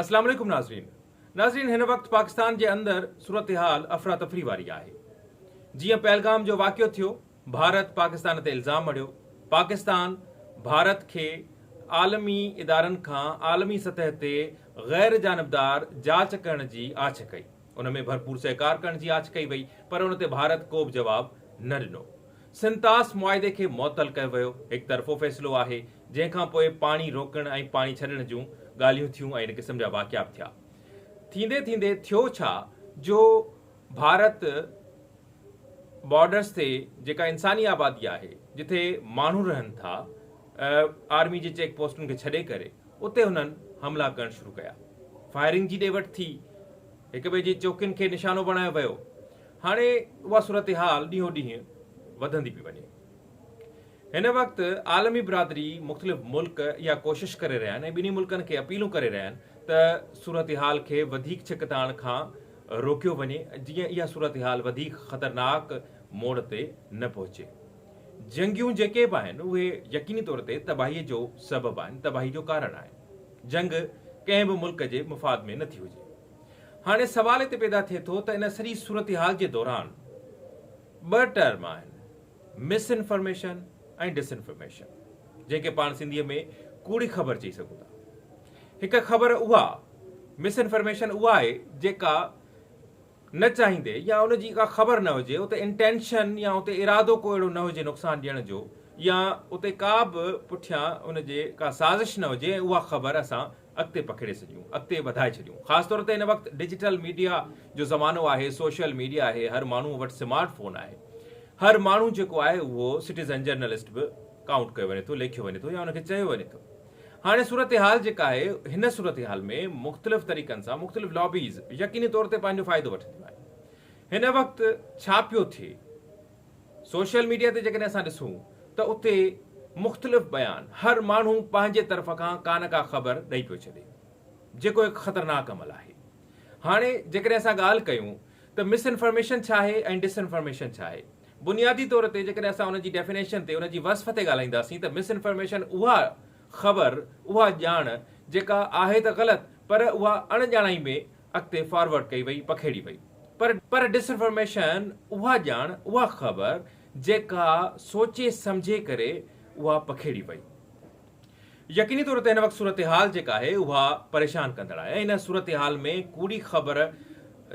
اسلام عليڪم ناظرين ناظرين هن وقت پاڪستان جي اندر صورتحال افراتفري واري آهي جيئن پهلگام جو واقعو ٿيو ڀارت پاڪستان تي الزام مڙهيو پاڪستان ڀارت کي عالمي ادارن کان عالمي سطح تي غير جانبدار جاچ ڪرڻ جي آڇ ڪئي ان ۾ ڀرپور سهڪار ڪرڻ جي آڇ ڪئي وئي پر ان تي ڀارت ڪو به جواب نه ڏنو. سنتاس معاهدي کي معطل ڪيو ويو، هڪ طرفو فيصلو آهي، جنهن کان پوء پاڻي روڪڻ ۽ پاڻي ڇڏڻ جون ڳالهيون ٿيون ۽ ان قسم جا واقعا به ٿيا. ٿيندي ٿيندي ٿيو ڇا جو ڀارت بارڊرز تي جيڪا انساني آبادي آهي، جتي ماڻهو رهن ٿا، آرمي جي چيڪ پوسٽن کي ڇڏي ڪري اتي هنن حملا ڪرڻ شروع ڪيا. فائرنگ جي ڏي وٺ ٿي، هڪ ٻئي جي چوڪين کي نشانو بڻايو ويو. هاڻي اها صورتحال ڏينهون ڏينهن وڌندي پئي وڃي. هن وقت عالمي برادري، مختلف ملڪ اها ڪوشش ڪري رهيا آهن ۽ ٻنهي ملڪن کي اپيلون ڪري رهيا آهن ته صورتحال کي وڌيڪ ڇڪتاڻ کان روڪيو وڃي جيئن اها صورتحال وڌيڪ خطرناڪ موڙ تي نه پهچي. جنگيون جيڪي به آهن اهي يقيني طور تي تباهي جو سبب آهن، تباهي جو ڪارڻ آهن. جنگ ڪنهن به ملڪ جي مفاد ۾ نٿي هجي. هاڻي سوال هتي پيدا ٿئي ٿو ته ان سڄي صورتحال جي دوران ٻه ٽرم آهن مس انفارميشن ۽ ڊس انفارميشن جنهن کي پاڻ سنڌيء ۾ ڪوڙي خبر چئي سگهون ٿا. هڪ خبر اها مس انفارميشن اها آهي جيڪا نه چاهيندي يا ان جي ڪا خبر نه هجي، اتي انٽينشن يا اتي ارادو ڪو اهڙو نه هجي نقصان ڏيڻ جو يا اتي ڪا به پٺيان ان جي ڪا سازش نه هجي ۽ اها خبر اسان اڳتي پکيڙي ڇڏيون، اڳتي وڌائي ڇڏيون. خاص طور تي هن وقت ڊجيٽل ميڊيا جو زمانو آهي، سوشل ميڊيا آهي، هر ماڻهو وٽ سمارٽ فون آهي. هر ماڻهو جيڪو آهي اهو سٽيزن جرنلسٽ به ڪائونٽ ڪيو وڃي ٿو، ليکيو وڃي ٿو يا ان کي چيو وڃي ٿو. هاڻي صورتحال جيڪا آهي هن صورتحال ۾ مختلف طريقن سان مختلف لابيز يقيني طور تي پنهنجو فائدو وٺنديون آهن. هن وقت ڇا پيو ٿئي؟ سوشل ميڊيا تي جيڪڏهن اسان ڏسون ته اتي مختلف بيان هر ماڻهو پنهنجي طرف کان ڪا نه ڪا خبر ڏئي پيو ڇڏي جيڪو هڪ خطرناڪ عمل آهي. هاڻي جيڪڏهن اسان ڳالهه ڪيون ته مس انفارميشن ڇا آهي ۽ ڊس انفارميشن ڇا آهي؟ بنيادي طور تي جيڪڏهن اسان ان جي ڊيفينيشن تي ان جي وصف تي ڳالهائينداسين ته مس انفارميشن اها خبر اها ڄاڻ جيڪا آهي ته غلط پر اها اڻ ڄاڻائي ۾ اڳتي فارورڊ ڪئي وئي پکيڙي وئي پر پر ڊس انفارميشن اها ڄاڻ اها خبر جيڪا سوچي سمجهي ڪري اها پکيڙي وئي. يقيني طور تي هن وقت صورتحال جيڪا آهي اها پريشان ڪندڙ آهي ۽ ان صورتحال ۾ ڪوڙي خبر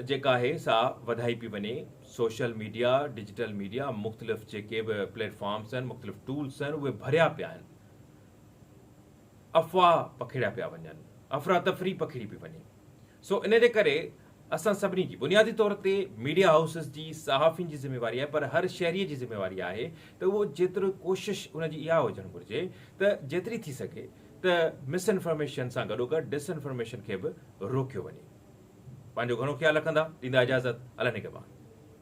جيڪا آهي سا وڌائي پئي وڃي، سوشل ميڊيا، ڊجيٽل ميڊيا، مختلف جيڪي به پليٽ فارمز آهن، مختلف ٽولز آهن اهي ڀريا پيا آهن، افواهه پکيڙيا پيا وڃن، افراتفري پکيڙي پئي وڃي. سو ان جي ڪري اسان سڀني جي بنيادي طور تي ميڊيا هائوسز جي صحافين جي ذميواري آهي پر هر شهري جي ذميواري آهي ته اهو جيترو ڪوشش ان جي اها هجڻ گهرجي ته جيتري ٿي سگهي ته مس انفارميشن سان گڏوگڏ ڊس انفارميشن کي به روڪيو وڃي. پنهنجو گهڻو خيال رکندا. ڏيندا اجازت. الله نگهبان.